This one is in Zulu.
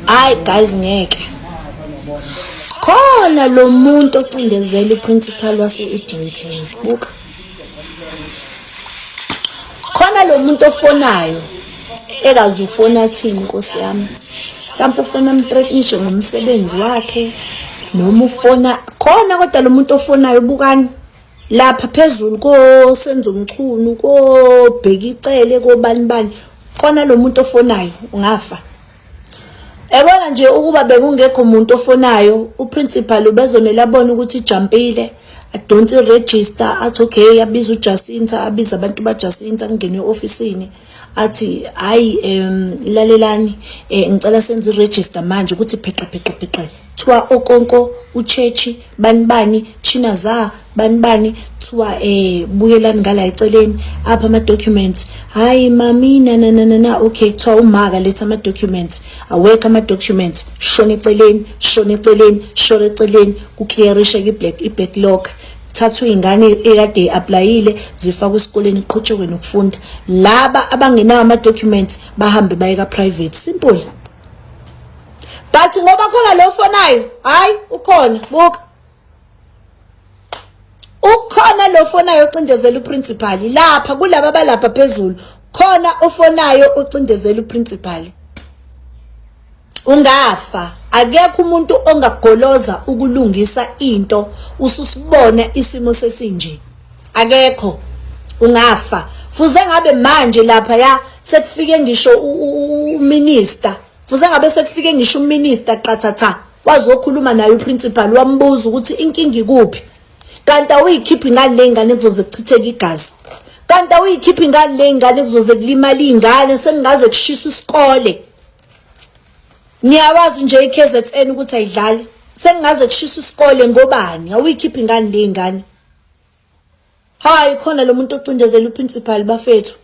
Hayi guys, ngeke. Khona lo muntu ocindezela uprincipal wase-Edington. Buka. Khona lo muntu ofonayo ekaze ufona athini, Nkosi yami. Mhlawumbe ufona amthreatenishe ngomsebenzi wakhe noma ufona khona, kodwa lo muntu ofonayo, bukani lapha phezulu koSenzo Mchunu, koBheki Icele, kobani bani, khona lo muntu ofonayo, ungafa. Ebona nje ukuba bekungekho umuntu ofonayo, uprincipal ubezonela abone ukuthi ijumpile, adonse iregister, athi okay, abiza uJacinta, abiza abantu baJacinta, kungenwe e-ofisini, athi hayi, lalelani, ngicela senze iregister manje ukuthi pheqe pheqe pheqe, kuthiwa okonko uchechi bani bani china za bani bani, kuthiwa buyelani ngala eceleni apha ama documents. Hayi mami, na na na na na, okay, kuthiwa umaka letha ama documents, awekho ama documents, shona eceleni, shona eceleni, shona eceleni, kuclearishe i-black i-backlog, thathwe ingane ekade applyile, zifakwe esikoleni, iqhutshekwe nokufunda. Laba abangenawo ama documents bahambe baye ka private, simple. But ngoba khona lo fonayo, hayi, ukhona, buka, ukhona lo fonayo ocindezela uprincipal lapha kulaba balapha phezulu, khona ofonayo ocindezela uprincipal, ungafa. Akekho umuntu ongagoloza ukulungisa into ususibona isimo sesinje, akekho, ungafa. Fuze ngabe manje lapha ya sekufike ngisho uminister, fuze ngabe sekufike ngisho uminister qathatha, wazokhuluma naye uprincipal, wambuza ukuthi inkinga ikuphi, kanti awuyikhiphi ngani le ngane kuzoze kuchitheke igazi, kanti awuyikhiphi ngani le ngane kuzoze kulimala iy'ngane, sengingaze kushisa isikole. Niyawazi nje i-KZN ukuthi ayidlali, sengingaze kushisa isikole ngobani? Awuyikhiphi ngani le ngane? Hayi, khona lo muntu ocindezela uprincipal, bafethu.